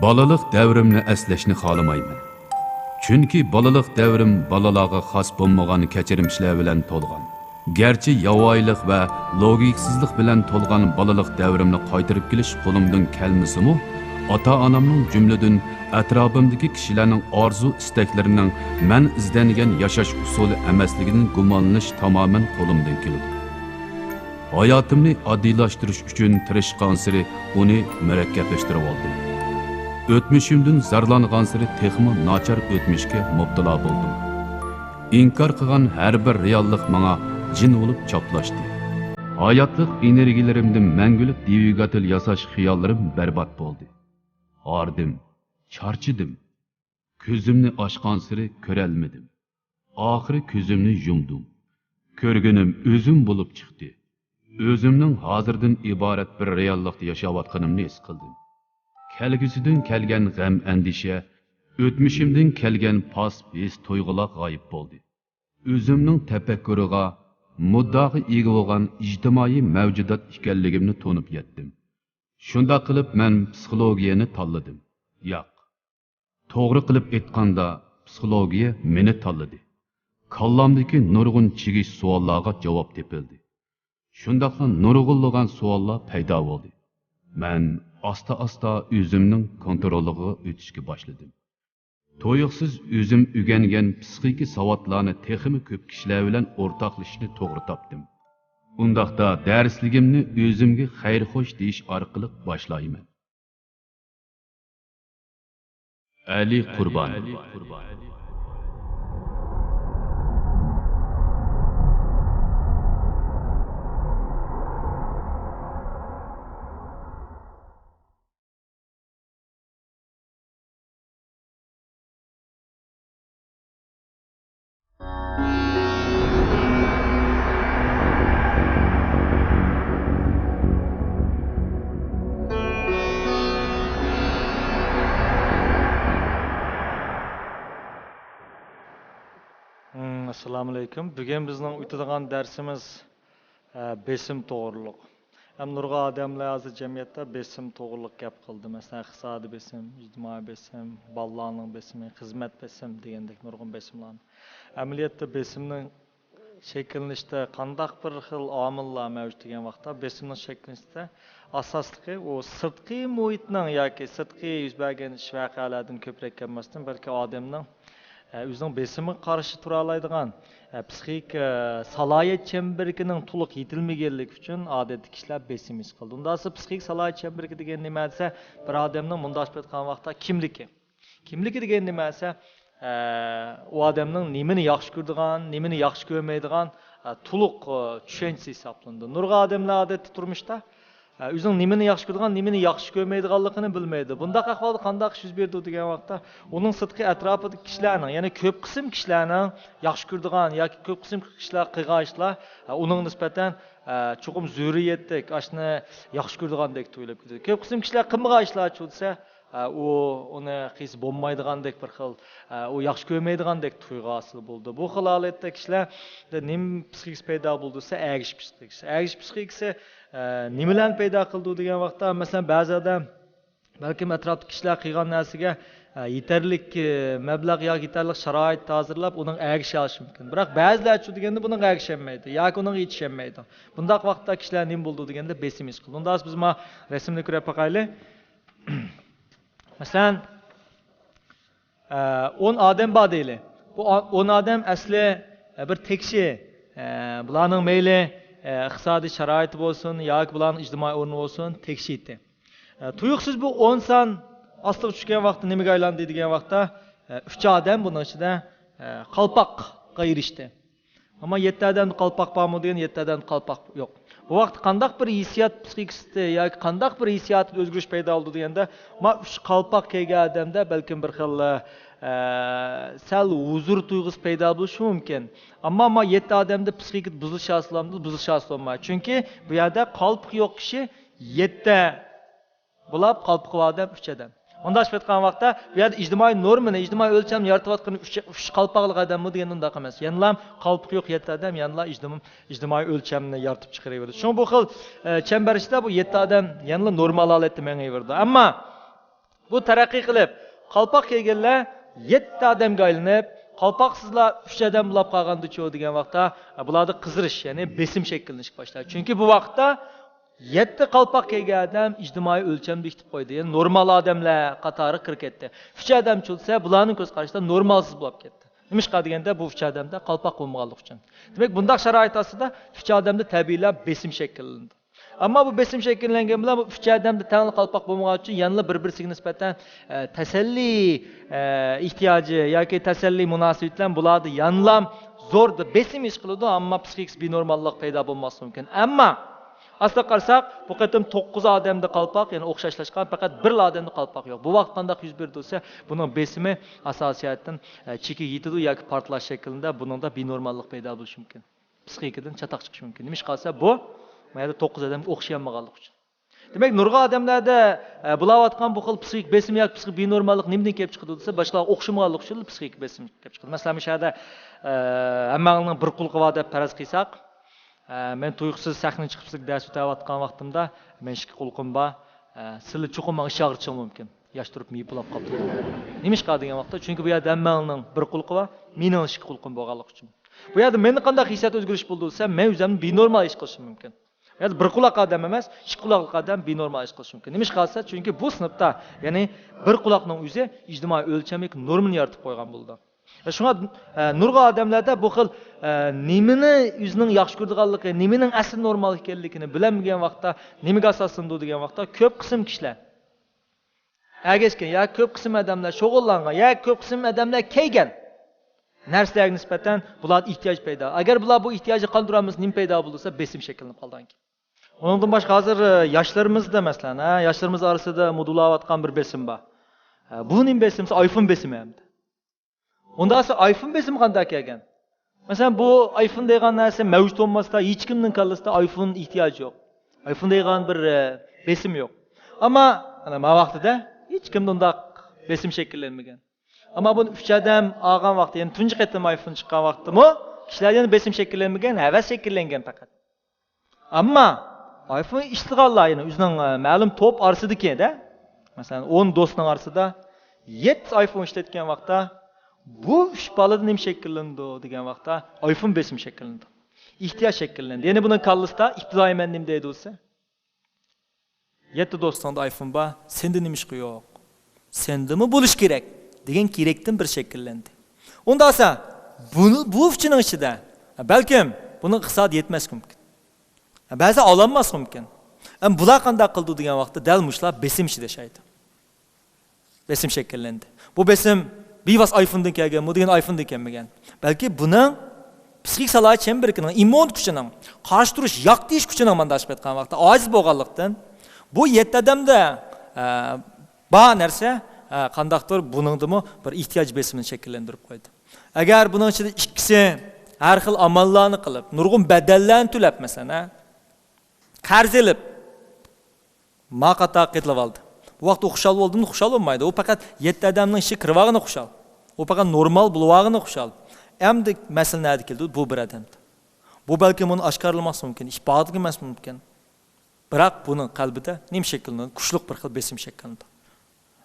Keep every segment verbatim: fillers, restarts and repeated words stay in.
بالىلىق دەۋرىمنى ئەسلەشنى خالىمايمەن. چۈنكى بالىلىق دەۋرىم بالىلارغا خاس بولمىغان كەچۈرمىشلەر بىلەن تولغان. گەرچە ياۋايىلىق ۋە لوگىكىسىزلىق بىلەن تولغان بالىلىق دەۋرىمنى قايتۇرۇپ كېلىش قولۇمدىن كەلمىسىمۇ، ئاتا-ئانامنىڭ، جۈملىدىن ئەتراپىمدىكى كىشىلەرنىڭ ئارزۇ-ئىستەكلىرىنىڭ مەن ئىزدەنگەن ياشاش ئۇسۇلى ئەمەسلىكىدىن گۇمانلىنىش تامامەن قولۇمدىن كېلىدۇ. ھاياتىمنى ئاددىيلاشتۇرۇش ئۈچۈن تىرىشقانسېرى ئۇنى مۇرەككەپلەشتۈرۈۋالدىم. ئۆتمۈشۈمدىن زارلانغانسېرى تېخىمۇ ناچار ئۆتمۈشكە مۇپتىلا بولدۇم. ئىنكار قىلغان ھەر بىر رېئاللىق ماڭا جىن بولۇپ چاپلاشتى. ھاياتلىق ئېنېرگىيەلىرىمدىن مەڭگۈلۈك دۋىگاتېل ياساش خىياللىرىم بەربات بولدى. ھاردىم، چارچىدىم. كۆزۈمنى ئاچقانسېرى كۆرەلمىدىم. ئاخىرى كۆزۈمنى يۇمدۇم. كۆرگىنىم ئۆزۈم بولۇپ چىقتى. ئۆزۈمنىڭ ھازىردىن ئىبارەت بىر رېئاللىقتا ياشاۋاتقىنىمنى ھېس قىلدىم. كەلگۈسىدىن كەلگەن غەم-ئەندىشە، ئۆتمۈشۈمدىن كەلگەن پاس ھېس-تۇيغۇلار غايىب بولدى. ئۆزۈمنىڭ تەپەككۇرىغا، مۇددىئاغا ئىگە بولغان ئىجتىمائىي مەۋجۇدات ئىكەنلىكىمنى تونۇپ يەتتىم. شۇنداق قىلىپ مەن پسىخولوگىيەنى تاللىدىم. ياق، توغرا قىلىپ ئېيتقاندا، پسىخولوگىيە مېنى تاللىدى. كاللامدىكى نۇرغۇن چىگىش سوئاللارغا جاۋاب تېپىلدى. شۇنداقلا نۇرغۇنلىغان سوئاللار پەيدا بولدى. مەن ئاستا-ئاستا ئۆزۈمنىڭ كونترولىغا ئۆتۈشكە باشلىدىم. تۇيۇقسىز ئۆزۈم ئۆگەنگەن پسىخىكا ساۋاتلارنى تېخىمۇ كۆپ كىشىلەر بىلەن ئورتاقلىشىشنى توغرا تاپتىم. ئۇنداقتا دەرسلىكىمنى ئۆزۈمگە خەير-خوش دېيىش ئارقىلىق باشلايمەن. ئەلى قۇربان. ئەسسالامۇئەلەيكۇم. بۈگۈن بىزنىڭ ئۆتىدىغان دەرسىمىز، ئە، بېسىم توغرۇلۇق. ھەم نۇرغۇن ئادەملەر ھازىر جەمئىيەتتە بېسىم توغرۇلۇق گەپ قىلدى. مەسىلەن، ئىقتىسادىي بېسىم، ئىجتىمائىي بېسىم، بالىلارنىڭ بېسىمى، خىزمەت بېسىم دېگەندەك نۇرغۇن بېسىملارنى. ئەمەلىيەتتە بېسىمنىڭ شەكىللىنىشتە قانداق بىر خىل ئامىللار مەۋجۇت دېگەن ۋاقىتتا، بېسىمنىڭ شەكىللىنىشتە ئاساسلىقى ئۇ سىرتقى مۇھىتنىڭ ياكى سىرتقى يۈز بەرگەن ئىش ۋەقەلەردىن كۆپرەك كەلمەستىن، بەلكى ئادەمنىڭ، ئە، ئۆزىنىڭ بېسىمىغا قارشى تۇرالايدىغان، ئە، پسىخىك، ئە، سالاھىيەت چەمبىرىكىنىڭ تولۇق يېتىلمىگەنلىكى ئۈچۈن ئادەتتە كىشىلەر بېسىم ھېس قىلىدۇ. ئۇنداق بولسا پسىخىك سالاھىيەت چەمبىرىكى دېگەن نېمە دېسە، بىر ئادەمنىڭ مۇنداق قىلىپ ئېيتقان ۋاقىتتا كىملىكى. كىملىكى دېگەن نېمە دېسە، ئە، ئۇ ئادەمنىڭ نېمىنى ياخشى كۆرىدىغان، نېمىنى ياخشى كۆرمەيدىغان، ئە، تولۇق، ئە، چۈشەنچىسى ھېسابلىنىدۇ. نۇرغۇن ئادەملەر ئادەتتە تۇرمۇشتا، ئە، ئۆزىنىڭ نېمىنى ياخشى كۆرىدىغان، نېمىنى ياخشى كۆرمەيدىغانلىقىنى بىلمەيدۇ. بۇنداق ئەھۋالدا قانداق ئىش يۈز بېرىدۇ دېگەن ۋاقىتتا، ئۇنىڭ سىرتقى ئەتراپىدىكى كىشىلەرنىڭ، يەنى كۆپ قىسىم كىشىلەرنىڭ ياخشى كۆرىدىغان ياكى كۆپ قىسىم كىشىلەر قىلغان ئىشلار، ئە، ئۇنىڭغا نىسبەتەن، ئە، چوقۇم زۆرۈرىيەتتەك، ئاشۇنى ياخشى كۆرىدىغاندەك تۇيۇلۇپ كېتىدۇ. كۆپ قىسىم كىشىلەر قىلمىغان ئىشلارچۇ دېسە، ئە، ئۇ ئۇنى قىلسا بولمايدىغاندەك بىر خىل، ئە، ئۇ ياخشى كۆرمەيدىغاندەك تۇيغۇ ھاسىل بولىدۇ. بۇ خىل ھالەتتە كىشىلەردە نېمە پسىخىكىسى پەيدا بولىدۇ دېسە، ئەگىشىش پسىخىكىسى. ئەگىشىش پسىخىكىسى، ئە، نېمىلەرنى پەيدا قىلىدۇ دېگەن ۋاقىتتا، مەسىلەن، بەزى ئادەم بەلكىم ئەتراپتىكى كىشىلەر قىلغان نەرسىگە، ئە، يېتەرلىك، ئە، مەبلەغ ياكى يېتەرلىك شارائىت ھازىرلاپ، ئۇنىڭغا ئەگىشەلىشى مۇمكىن. بىراق بەزىلەر چۇ دېگەندە بۇنىڭغا ئەگىشەلمەيدۇ ياكى ئۇنىڭغا يېتىشەلمەيدۇ. بۇنداق ۋاقىتتا كىشىلەر نېمە بولىدۇ دېگەندە بېسىم ھېس قىلىدۇ. ئۇنداق بولسا بىز ما رەسىمنى كۆرۈپ باقايلى. مەسىلەن، ئە، ئون ئادەم بار دەيلى. بۇ ئا-، ئون ئادەم ئەسلى، ئە، بىر تەكشى. ئە، بۇلارنىڭ مەيلى، ئە، ئىقتىسادىي شارائىتى بولسۇن ياكى بۇلارنىڭ ئىجتىمائىي ئورنى بولسۇن، تەكشى ئىدى. ئە، تۇيۇقسىز بۇ ئون سان ئاستىغا چۈشكەن ۋاقىتتا نېمىگە ئايلاندى دېگەن ۋاقىتتا، ئە، ئۈچ ئادەم بۇنىڭ ئىچىدە، ئە، قالپاققا ئېرىشتى. ئەمما يەتتە ئادەمدە قالپاق بارمۇ دېگەن، يەتتە ئادەمدە قالپاق يوق. بۇ ۋاقىتتا قانداق بىر ھېسسىيات پسىخىكىسىدە ياكى قانداق بىر ھېسسىياتتا ئۆزگىرىش پەيدا بولىدۇ دېگەندە، ما ئۈچ قالپاق كىيگەن ئادەمدە بەلكىم بىر خىل، ئە، سەل ھۇزۇر تۇيغۇسى پەيدا بولۇشى مۇمكىن. ئەمما ما يەتتە ئادەمدە پسىخىكىدا بۇزۇلۇش ھاسىل بولامدۇ؟ بۇزۇلۇش ھاسىل بولمايدۇ. چۈنكى بۇ يەردە قالپىقى يوق كىشى يەتتە بولۇپ، قالپىقى بار ئادەم ئۈچ ئادەم. مۇنداق ئېيتقان ۋاقىتتا، بۇ يەردە ئىجتىمائىي نورمىنى، ئىجتىمائىي ئۆلچەمنى يارىتىۋاتقىنى ئۈچ، ئۈچ قالپاقلىق ئادەممۇ دېگەن ئۇنداق ئەمەس. يەنىلا قالپىقى يوق يەتتە ئادەم يەنىلا ئىجتىم-، ئىجتىمائىي ئۆلچەمنى يارىتىپ چىقىرىۋېرىدۇ. شۇڭا بۇ خىل، ئە، چەمبەر ئىچىدە بۇ يەتتە ئادەم يەنىلا نورمال ھالەتتە مېڭىۋېرىدۇ. ئەمما بۇ تەرەققىي قىلىپ، قالپاق كىيگەنلەر يەتتە ئادەمگە ئايلىنىپ، قالپاقسىزلار ئۈچ ئادەم بولاپ قالغاندىچۇ دېگەن ۋاقىتتا، بۇلاردا قىزىرىش، يەنى بېسىم شەكىللىنىشكە باشلايدۇ. چۈنكى بۇ ۋاقىتتا يەتتە قالپاق كىيگەن ئادەم ئىجتىمائىي ئۆلچەم بېكىتىپ قويدى. يەنى نورمال ئادەملەر قاتارىغا كىرىپ كەتتى. ئۈچ ئادەمچۇ دېسە، بۇلارنىڭ كۆز قارىشىدا نورمالسىز بولۇپ كەتتى. نېمىشقا دېگەندە، بۇ ئۈچ ئادەمدە قالپاق بولمىغانلىقى ئۈچۈن. دېمەك، بۇنداق شارائىت ئاستىدا ئۈچ ئادەمدە تەبىئىيلا بېسىم شەكىللىنىدۇ. ئەمما بۇ بېسىم شەكىللەنگەن بىلەن بۇ ئۈچ ئادەمدە تەڭلا قالپاق بولمىغان ئۈچۈن يەنىلا بىر-بىرسىگە نىسبەتەن، ئە، تەسەللى، ئە، ئېھتىياجى ياكى تەسەللى مۇناسىۋىتى بىلەن بۇلاردا يەنىلا زور بېسىم ھېس قىلىدۇ، ئەمما پسىخىكىسى بىنورماللىق پەيدا بولماسلىقى مۇمكىن. ئەمما ئاستا قارىساق، بۇ قېتىم توققۇز ئادەمدە قالپاق، يەنى ئوخشاشلاشقان، پەقەت بىرلا ئادەمدە قالپاق يوق. بۇ ۋاقىت قانداق يۈز بېرىدۇ دېسە، بۇنىڭ بېسىمى ئاساسىي جەھەتتىن، ئە، چېكىگە يېتىدۇ ياكى پارتلاش شەكلىدە بۇنىڭدا بىنورماللىق پەيدا بولۇشى مۇمكىن. پسىخىكىدىن چاتاق چىقىشى مۇمكىن. نېمىشقا دېسە، بۇ، ما يەردە توققۇز ئادەمگە ئوخشىيالمىغانلىقى ئۈچۈن. دېمەك، نۇرغۇن ئادەملەردە، ئە، بولاۋاتقان بۇ خىل پسىخىك بېسىم ياكى پسىخىك بىنورماللىق نېمىدىن كېلىپ چىقىدۇ دېسە، باشقىلارغا ئوخشىمىغانلىقى ئۈچۈن پسىخىك بېسىم كېلىپ چىقىدۇ. مەسىلەن، مۇشۇ يەردە، ئە، ھەممەڭلارنىڭ بىر قۇلىقى بار دەپ پەرەز قىلساق، ئە، مەن تۇيۇقسىز سەھنىگە چىقىپ سىزگە دەرس ئۆتەۋاتقان ۋاقتىمدا، مەن ئىككى قۇلىقىم بار، ئە، سىلەر چوقۇم ماڭا ئىش ئاغرىتىشىڭلار مۇمكىن. ياش تۇرۇپ مېيىپ بولاپ قاپتۇ. نېمىشقا دېگەن ۋاقىتتا، چۈنكى بۇ يەردە ھەممەڭلارنىڭ بىر قۇلىقى بار، مېنىڭ ئىككى قۇلىقىم بولغانلىقى ئۈچۈن. بۇ يەردە مەندە قانداق ھېسسىيات ئۆزگىرىش بولىدۇ دېسە، مەن ئۆزۈمنى بىنورمال ھېس قىلىشىم مۇمكىن. يەنى بىر قۇلاق ئادەم ئەمەس، ئىككى قۇلاقلىق ئادەم بىنورمال ھېس قىلىشى مۇمكىن. نېمىشقا دېسە، چۈنكى بۇ سىنىپتا، يەنى بىر قۇلاقنىڭ ئۆزى ئىجتىمائىي ئۆلچەملىك نورمىنى يارىتىپ قويغان بولىدۇ. شۇڭا، ئە، نۇرغۇن ئادەملەردە بۇ خىل، ئە، نېمىنى ئۆزىنىڭ ياخشى كۆرىدىغانلىقى، نېمىنىڭ ئەسلى نورمال ئىكەنلىكىنى بىلەلمىگەن ۋاقىتتا نېمىگە ئاساسلىنىدۇ دېگەن ۋاقىتتا، كۆپ قىسىم كىشىلەر ئەگەشكەن ياكى كۆپ قىسىم ئادەملەر شۇغۇللانغان ياكى كۆپ قىسىم ئادەملەر كىيگەن نەرسىلەرگە نىسبەتەن بۇلاردا ئېھتىياج پەيدا. ئەگەر بۇلار بۇ ئېھتىياجنى قاندۇرالمىسا، نېمە پەيدا بولىدۇ دېسە، بېسىم شەكىللىنىپ قالىدىكەن. ئۇنىڭدىن باشقا ھازىر، ئە، ياشلىرىمىزدا، مەسىلەن، ھە، ياشلىرىمىز ئارىسىدا مۇدۇللاۋاتقان بىر بېسىم بار. ھە، بۇ نېمە بېسىم دېسە، ئايفون بېسىمى ئەمدى. ئۇنداق دېسە، ئايفون بېسىمى قانداق كەلگەن؟ مەسىلەن، بۇ ئايفون دەيدىغان نەرسە مەۋجۇت بولماستا، ھېچكىمنىڭ كاللىسىدا ئايفون ئېھتىياجى يوق. ئايفون دەيدىغان بىر، ئە، بېسىم يوق. ئەمما، ئەنە، ما ۋاقتىدا ھېچكىمدە ئۇنداق بېسىم شەكىللەنمىگەن. ئەمما بۇنى ئۈچ ئادەم ئالغان ۋاقتى، يەنى تۇنجى قېتىم ئايفون چىققان ۋاقتىمۇ كىشىلەردە يەنە بېسىم شەكىللەنمىگەن، ھەۋەس شەكىللەنگەن پەقەت. ئەمما ئايفون ئىشلىتىدىغانلار، يەنى ئۆزىنىڭ، ئە، مەلۇم توپ ئارىسىدىكىدە، مەسىلەن، ئون دوستنىڭ ئارىسىدا يەتتە ئايفون ئىشلەتكەن ۋاقىتتا، بۇ ئۈچ بالىدا نېمە شەكىللىنىدۇ دېگەن ۋاقىتتا، ئايفون بېسىمى شەكىللىنىدۇ. ئېھتىياج شەكىللىنىدۇ. يەنى بۇنىڭ كاللىسىدا ئىپتىدائىي مەن نېمە دەيدۇ دېسە، يەتتە دوستۇڭدا ئايفون بار، سەندە نېمىشقا يوق؟ سەندىمۇ بولۇش كېرەك دېگەن كېرەكتىن بىر شەكىللەندى. ئۇنداق بولسا، بۇنى، بۇ ئۈچىنىڭ ئىچىدە، بەلكىم بۇنىڭ ئىقتىسادى يەتمەسلىكى مۇمكىن. بەزى ئالالماسلىقى مۇمكىن. ئەمما بۇلار قانداق قىلىدۇ دېگەن ۋاقىتتا دەل مۇشۇلار بېسىم ئىچىدە ياشايدۇ. بېسىم شەكىللەندى. بۇ بېسىم بىۋاسىتە ئايفوندىن كەلگەنمۇ دېگەن، ئايفوندىن كەلمىگەن. بەلكى بۇنىڭ پسىخىك سالاھىيەت چەمبىرىكىنىڭ، ئىممۇن كۈچىنىڭ، قارشى تۇرۇش، ياق دېيىش كۈچىنىڭ مانداق ئېيتقان ۋاقىتتا ئاجىز بولغانلىقتىن، بۇ يەتتە ئادەمدە، ئە، بار نەرسە، ئە، قانداقتۇر بۇنىڭدىمۇ بىر ئېھتىياج بېسىمىنى شەكىللەندۈرۈپ قويدى. ئەگەر بۇنىڭ ئىچىدە ئىككىسى ھەر خىل ئاماللارنى قىلىپ، نۇرغۇن بەدەللەرنى تۆلەپ، مەسىلەن، ھە، قەرز ئېلىپ، ما قاتارغا قېتىلىۋالدى. بۇ ۋاقىتتا ئۇ خۇشال بولدىمۇ؟ خۇشال بولمايدۇ. ئۇ پەقەت يەتتە ئادەمنىڭ ئىچىگە كىرىۋالغىنى خۇشال. ئۇ پەقەت نورمال بولۇۋالغىنى خۇشال. ئەمدى مەسىلە نەدە كېلىدۇ؟ بۇ بىر ئادەمدە. بۇ بەلكىم ئۇنى ئاشكارىلىماسلىقى مۇمكىن، ئىپادىلىمەسلىكى مۇمكىن. بىراق بۇنىڭ قەلبىدە نېمە شەكىللىنىدۇ؟ كۈچلۈك بىر خىل بېسىم شەكىللىنىدۇ.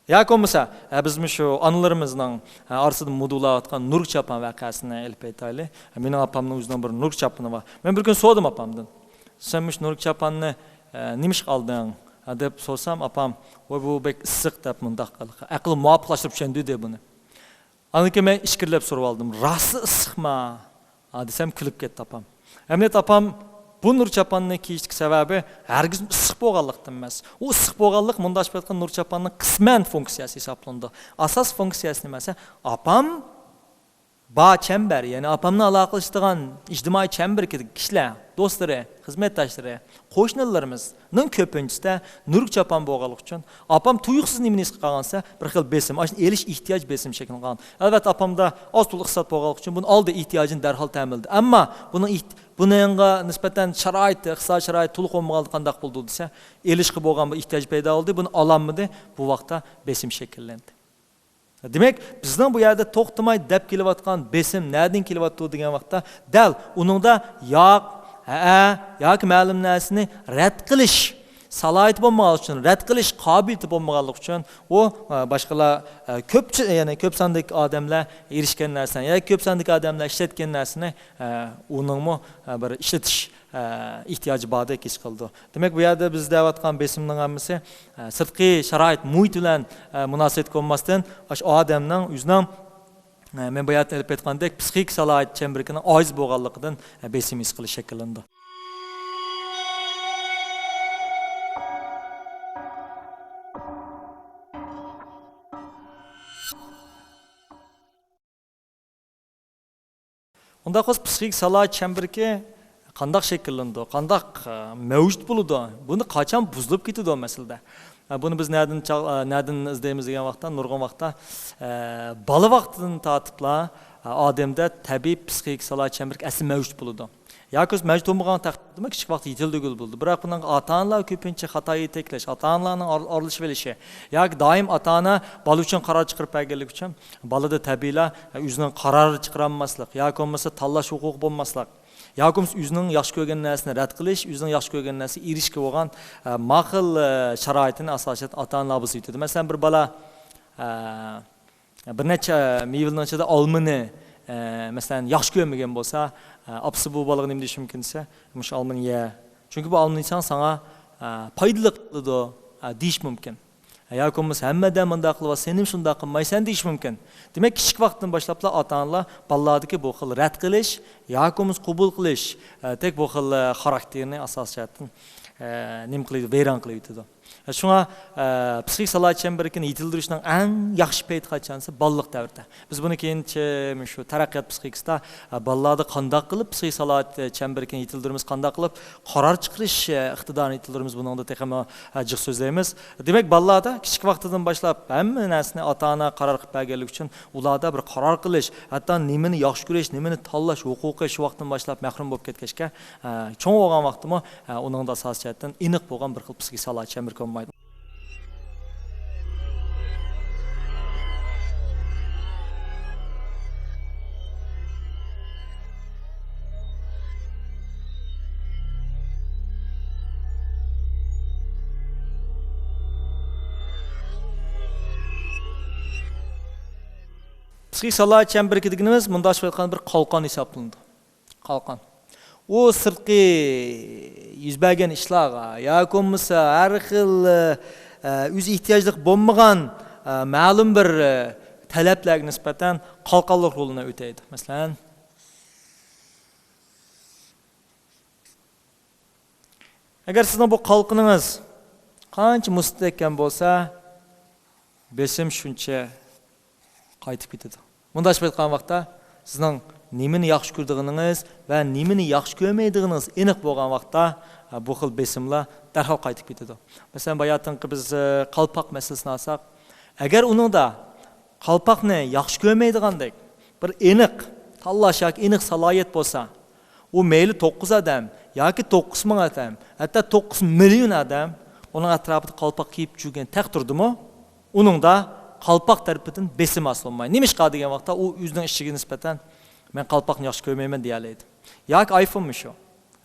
ياكى بولمىسا، ھە، بىزمۇ شۇ ئانىلىرىمىزنىڭ، ھە، ئارىسىدا مۇدۇللاۋاتقان نۇركا چاپان ۋەقەسىنى ئېلىپ ئېيتايلى. مېنىڭ ئاپامنىڭ ئۆزىنىڭ بىر نۇركا چاپىنى بار. مەن بىر كۈنى سورىدىم ئاپامدىن، سەن مۇشۇ نۇركا چاپاننى، ھە، نېمىشقا ئالدىڭ؟ ھە، دەپ سورىسام، ئاپام، ۋاي، بۇ بەك ئىسسىق دەپ مۇنداق قىلدى. ئەقلىم مۇۋاپىقلاشتۇرۇپ چۈشەندۈردى بۇنى. ئاندىن كېيىن مەن ئىچكىرىلەپ سورىۋالدىم، راستلا ئىسسىقما؟ ھە، دېسەم، كۈلۈپ كەتتى ئاپام. ئەمەلىيەتتە ئاپام بۇ نۇر چاپاننى كىيىشتىكى سەۋەبى ھەرگىز ئىسسىق بولغانلىقتىن ئەمەس. ئۇ ئىسسىق بولغانلىق، مۇنداق ئېيتقاندا، نۇر چاپاننىڭ قىسمەن فۇنكسىيەسى ھېسابلىنىدۇ. ئاساس فۇنكسىيەسى نېمە دېسە، ئاپام بار چەمبەر، يەنى ئاپامنى ئالاقىلىشىدىغان ئىجتىمائىي چەمبىرىكىدىكى كىشىلەر، دوستلىرى، خىزمەتداشلىرى، قوشنىلىرىمىزنىڭ كۆپىنچىسىدە نۇرغۇن چاپان بولغانلىقى ئۈچۈن، ئاپام تۇيۇقسىز نېمىنى ھېس قىلغان دېسە، بىر خىل بېسىم، ئاشۇ ئېلىش ئېھتىياج بېسىم شەكىللىنىپ قالغان. ئەلۋەتتە، ئاپامدا ئاز-تولا ئىقتىساد بولغانلىقى ئۈچۈن بۇنى ئالدى، ئېھتىياجىنى دەرھال تەمىنلىدى. ئەمما بۇنىڭ ئېھت-، بۇنىڭغا نىسبەتەن شارائىت، ئىقتىسادىي شارائىت تولۇق بولمىغاندا قانداق بولىدۇ دېسە، ئېلىشقا بولغان بىر ئېھتىياج پەيدا بولدى، بۇنى ئالالمىدى، بۇ ۋاقىتتا بېسىم شەكىللەندى. دېمەك، بىزنىڭ بۇ يەردە توختىماي دەپ كېلىۋاتقان بېسىم نەدىن كېلىۋاتىدۇ دېگەن ۋاقىتتا، دەل ئۇنىڭدا ياق، ھەئە ياكى مەلۇم نەرسىنى رەت قىلىش سالاھىيىتى بولمىغانلىقى ئۈچۈن، رەت قىلىش قابىلىيىتى بولمىغانلىقى ئۈچۈن، ئۇ، ئە، باشقىلار، ئە، كۆپچە-، يەنى كۆپ ساندىكى ئادەملەر ئېرىشكەن نەرسىنى ياكى كۆپ ساندىكى ئادەملەر ئىشلەتكەن نەرسىنى، ئە، ئۇنىڭمۇ، ئە، بىر ئىشلىتىش ئە، ئېھتىياجى باردەك ھېس قىلىدۇ. دېمەك، بۇ يەردە بىز دەۋاتقان بېسىمنىڭ ھەممىسى، ئە، سىرتقى شارائىت، مۇھىت بىلەن، ئە، مۇناسىۋەتلىك بولماستىن، ئاشۇ ئادەمنىڭ ئۆزىنىڭ، ئە، مەن باياتىن ئېلىپ ئېيتقاندەك، پسىخىك سالاھىيەت چەمبىرىكىنىڭ ئاجىز بولغانلىقىدىن، ئە، بېسىم ھېس قىلىش شەكىللىنىدۇ. ئۇنداق بولسا، پسىخىك سالاھىيەت چەمبىرىكى قانداق شەكىللىنىدۇ؟ قانداق، ئە، مەۋجۇت بولىدۇ؟ بۇنى قاچان بۇزۇلۇپ كېتىدۇ مەسىلىدە؟ ئە، بۇنى بىز نەدىن چاغ-، ئە، نەدىن ئىزدەيمىز دېگەن ۋاقىتتا، نۇرغۇن ۋاقىتتا، ئە، بالا ۋاقتىدىن تارتىپلا، ئە، ئادەمدە تەبىئىي پسىخىك سالاھىيەت چەمبىرىكى ئەسلى مەۋجۇت بولىدۇ. ياكى بولمىسا مەۋجۇت بولمىغان تەقدىردىمۇ كىچىك ۋاقتى يېتىلدۈرگىلى بولىدۇ. بىراق بۇنىڭغا ئاتا-ئانىلار كۆپىنچە خاتا يېتەكلەش، ئاتا-ئانىلارنىڭ ئار-، ئارىلىشىۋېلىشى ياكى دائىم ئاتا-ئانا بالا ئۈچۈن قارار چىقىرىپ بەرگەنلىكى ئۈچۈن بالىدا تەبىئىيلا ئۆزىنىڭ قارار چىقىرالماسلىق ياكى بولمىسا تاللاش ھوقۇقى بولماسلىق ياكى بولمىسا ئۆزىنىڭ ياخشى كۆرگەن نەرسىنى رەت قىلىش، ئۆزىنىڭ ياخشى كۆرگەن نەرسىگە ئېرىشىشكە بولغان، ئە، ما خىل، ئە، شارائىتىنى ئاساسەن ئاتا-ئانىلار بۇزۇۋېتىدۇ. مەسىلەن، بىر بالا، ئە، بىر نەچچە مېۋىنىڭ ئىچىدە ئالمىنى، ئە، مەسىلەن، ياخشى كۆرمىگەن بولسا، ئە، ئاپىسى بۇ بالىغا نېمە دېيىشى مۇمكىن دېسە، مۇشۇ ئالمىنى يە. چۈنكى بۇ ئالمىنى يېسەڭ ساڭا، ئە، پايدىلىق قىلىدۇ، ئە، دېيىشى مۇمكىن. ياكى بولمىسا ھەممە ئادەم مۇنداق قىلىۋاتسا، سەنمۇ شۇنداق قىلمايسەن دېيىشى مۇمكىن. دېمەك، كىچىك ۋاقىتتىن باشلاپلا ئاتا-ئانىلار بالىلاردىكى بۇ خىل رەت قىلىش ياكى بولمىسا قوبۇل قىلىش، ئە، تەك بۇ خىل، ئە، خاراكتېرنى ئاساسىي جەھەتتىن، ئە، نېمە قىلىدۇ، ۋەيران قىلىۋېتىدۇ. شۇڭا، ئە، پسىخىك سالاھىيەت چەمبىرىكىنى يېتىلدۈرۈشنىڭ ئەڭ ياخشى پەيتى قاچان دېسە، بالىلىق دەۋردە. بىز بۇنى كېيىنچە مۇشۇ تەرەققىيات پسىخىكىسىدا، ئە، بالىلاردا قانداق قىلىپ پسىخىك سالاھىيەت چەمبىرىكىنى يېتىلدۈرىمىز، قانداق قىلىپ قارار چىقىرىش، ئە، ئىقتىدارىنى يېتىلدۈرىمىز، بۇنىڭدا تېخىمۇ، ئە، جىق سۆزلەيمىز. دېمەك، بالىلاردا كىچىك ۋاقتىدىن باشلاپ ھەممە نەرسىنى ئاتا-ئانا قارار قىلىپ بەرگەنلىكى ئۈچۈن ئۇلاردا بىر قارار قىلىش، ھەتتا نېمىنى ياخشى كۆرۈش، نېمىنى تاللاش ھوقۇقى شۇ ۋاقىتتىن باشلاپ مەھرۇم بولۇپ كەتكەچكە، ئە، چوڭ بولغان ۋاقتىمۇ، ئە، ئۇنىڭدا ئاساسىي جەھەتتىن ئېنىق بولغان بىر خىل پسىخىك سالاھىيەت چەمبىرىكى بولمايدۇ. پسىخىك سالاھىيەت چەمبىرىكى دېگىنىمىز مۇنداق بىر قالقان ھېسابلىنىدۇ. قالقان. ئۇ سىرتقى يۈز بەرگەن ئىشلارغا ياكى بولمىسا ھەر خىل، ئە، ئۆز ئېھتىياجلىق بولمىغان، ئە، مەلۇم بىر، ئە، تەلەپلەرگە نىسبەتەن قالقانلىق رولىنى ئۆتەيدۇ. مەسىلەن، ئەگەر سىزنىڭ بۇ قالقىنىڭىز قانچە مۇستەھكەم بولسا، بېسىم شۇنچە قايتىپ كېتىدۇ. مۇنداق ئېيتقان ۋاقىتتا، سىزنىڭ نېمىنى ياخشى كۆرىدىغىنىڭىز ۋە نېمىنى ياخشى كۆرمەيدىغىنىڭىز ئېنىق بولغان ۋاقىتتا، بۇ خىل بېسىملار دەرھال قايتىپ كېتىدۇ. مەسىلەن، باياتىنقى بىز، قالپاق مەسىلىسىنى ئالساق، ئەگەر ئۇنىڭدا قالپاقنى ياخشى كۆرمەيدىغاندەك بىر ئېنىق تاللاش ياكى ئېنىق سالاھىيەت بولسا، ئۇ مەيلى توققۇز ئادەم ياكى توققۇز مىڭ ئادەم، ھەتتا توققۇز مىليون ئادەم ئۇنىڭ ئەتراپىدا قالپاق كىيىپ يۈرگەن تەقدىردىمۇ، ئۇنىڭدا قالپاق تەرىپىدىن بېسىم ھاسىل بولمايدۇ. نېمىشقا دېگەن ۋاقىتتا ئۇ ئۆزىنىڭ ئىچىگە نىسبەتەن، مەن قالپاقنى ياخشى كۆرمەيمەن دېيەلەيدۇ. ياكى ئايفونمۇ شۇ.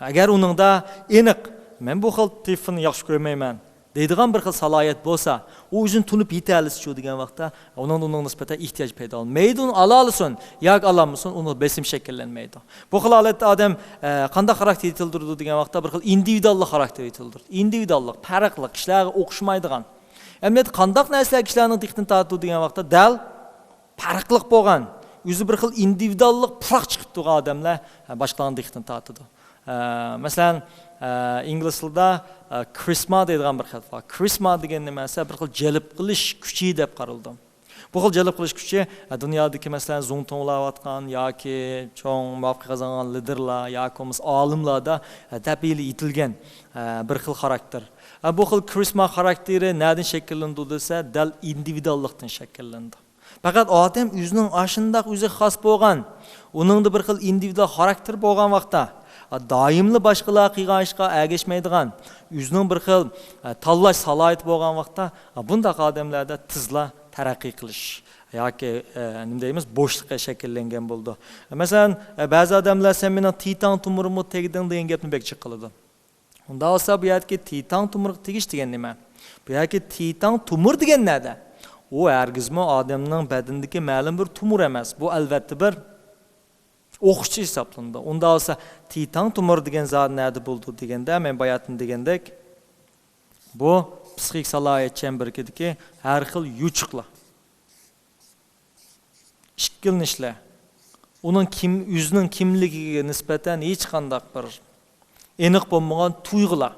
ئەگەر ئۇنىڭدا ئېنىق، مەن بۇ خىل تېلېفوننى ياخشى كۆرمەيمەن دەيدىغان بىر خىل سالاھىيەت بولسا، ئۇ ئۆزىنى تونۇپ يېتەلىسىچۇ دېگەن ۋاقىتتا، ئۇنىڭدا ئۇنىڭغا نىسبەتەن ئېھتىياج پەيدا بولىدۇ. مەيلى ئۇنى ئالالىسۇن ياكى ئالالمىسۇن، ئۇنىڭدا بېسىم شەكىللەنمەيدۇ. بۇ خىل ھالەتتە ئادەم، ئە، قانداق خاراكتېر يېتىلدۈرىدۇ دېگەن ۋاقىتتا، بىر خىل ئىندىۋىدۇئاللىق خاراكتېر يېتىلدۈرىدۇ. ئىندىۋىدۇئاللىق، پەرقلىق، كىشىلەرگە ئوخشىمايدىغان. ئەمەلىيەتتە قانداق نەرسىلەر كىشىلەرنىڭ دىققىتىنى تارتىدۇ دېگەن ۋاقىتتا، دەل پەرقلىق بولغان، ئۆزى بىر خىل ئىندىۋىدۇئاللىق پۇراق چىقىپ تۇرغان ئادەملەر، ھە، باشقىلارنىڭ دىققىتىنى تارتىدۇ. ئە، مەسىلەن، ئە، ئىنگلىز تىلىدا، ئە، كرىسما دەيدىغان بىر خىل بار. كرىسما دېگەن نېمە دېسە، بىر خىل جەلپ قىلىش كۈچى دەپ قارىلىدۇ. بۇ خىل جەلپ قىلىش كۈچى، ئە، دۇنيادىكى، مەسىلەن، زۇڭتۇڭلار ئەۋاتقان ياكى چوڭ مۇۋەپپەقىيەت قازانغان لىدېرلار ياكى بولمىسا ئالىملاردا، ئە، تەبىئىيلا يېتىلگەن، ئە، بىر خىل خاراكتېر. ئە، بۇ خىل كارىزما خاراكتېرى نەدىن شەكىللىنىدۇ دېسە، دەل ئىندىۋىدۇئاللىقتىن شەكىللىنىدۇ. پەقەت ئادەم ئۆزىنىڭ ئاشۇنداق ئۆزىگە خاس بولغان، ئۇنىڭدا بىر خىل ئىندىۋىدۇئال خاراكتېر بولغان ۋاقىتتا، ئە، دائىملا باشقىلار قىلغان ئىشقا ئەگەشمەيدىغان، ئۆزىنىڭ بىر خىل، ئە، تاللاش سالاھىيىتى بولغان ۋاقىتتا، ئە، بۇنداق ئادەملەردە تېزلا تەرەققىي قىلىش ياكى، ئە، نېمە دەيمىز، بوشلۇقى شەكىللەنگەن بولىدۇ. مەسىلەن، ئە، بەزى ئادەملەر «سەن مېنىڭ تىتاڭ تومۇرۇمغا تېگىدىڭ» دېگەن گەپنى بەك جىق قىلىدۇ. ئۇنداق بولسا بۇ يەردىكى تىتاڭ تومۇرغا تېگىش دېگەن نېمە؟ بۇ يەردىكى تىتاڭ تومۇر دېگەن نەدە؟ ئۇ ھەرگىزمۇ ئادەمنىڭ بەدىنىدىكى مەلۇم بىر تومۇر ئەمەس. بۇ ئەلۋەتتە بىر ئوقۇتقۇچى ھېسابلىنىدۇ. ئۇنداق بولسا تىتاڭ تومۇر دېگەن زادى نەدە بولىدۇ دېگەندە، مەن باياتىن دېگەندەك، بۇ پسىخىك سالاھىيەت چەمبىرىكىدىكى ھەر خىل يوچۇقلار. ئىككىلىنىشلەر، ئۇنىڭ كىم، ئۆزىنىڭ كىملىكىگە نىسبەتەن ھېچقانداق بىر ئېنىق بولمىغان تۇيغۇلار.